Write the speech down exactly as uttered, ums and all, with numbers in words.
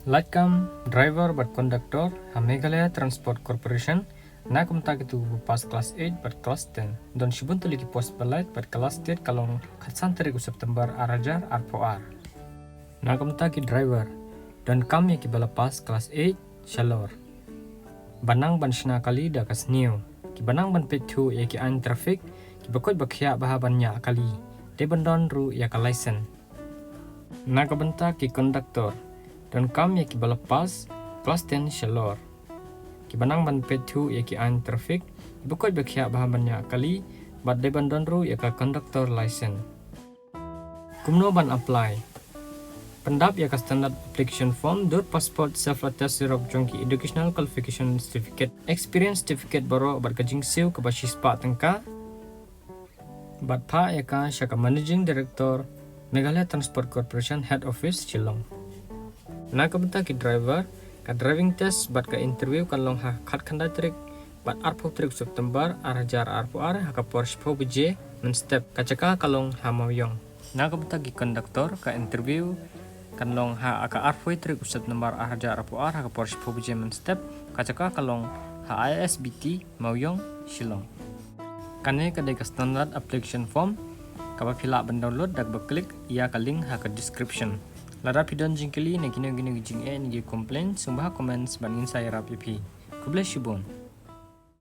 Lait kam driver bad conductor ha Meghalaya Transport Corporation, na ka bynta kito ba pass class eight bad class ten. Don shibun tylli ki post ba lait bad ka last date ka long khatsan tarik u September ar hajar arphew ar. Na ka bynta ki driver, don kam ïa ki ba la pass class eight shalor, ba nang ban shna kali da ka sniew, ki ba nang ban peit thuh ïa ki aiñ traffic, ki ba koit ba khiah bha ban ñiah kali, dei ban don ruh ïa ka license. Na ka bynta ki conductor, don kam ïa ki ba la pass class ten shalor, ki ba nang ban peit thuh ïa ki aiñ traffic, ki ba koit ba khiah bha ban ñiah kali, bad dei ban don ruh ïa ka conductor license. Kumno ban apply? Pyndap ïa ka standard application form, dur passport, self attest xerox jong ki educational qualification certificate, experience certificate baroh bad ka jingsiew kaba shispah tyngka, bad phah ïa ka sha ka Managing Director, Meghalaya Transport Corporation, Head Office, Shillong. Na ka bynta ki driver, ka driving test bad ka interview kan long ha khatkhyndai tarik bad arphew tarik September ar hajar arphew ar ha ka por shiphew baje mynstep. Ka jaka ka long ha Mawiong. Na ka bynta ki conductor, ka interview kan long ha ka arphew tarik September ar hajar arphew ar ha ka por shiphew baje mynstep. Ka jaka ka long ha I S B T, Mawiong, Shillong. Kane ka dei ka standard application form kaba phi lah ban download da kaba click ïa ka link ha ka description. Lada phi don jingkylli na kino kino ki jingeh ne ki complaint, sngewbha comments bad ngin sa ïarap ïa phi. Khublei shibun.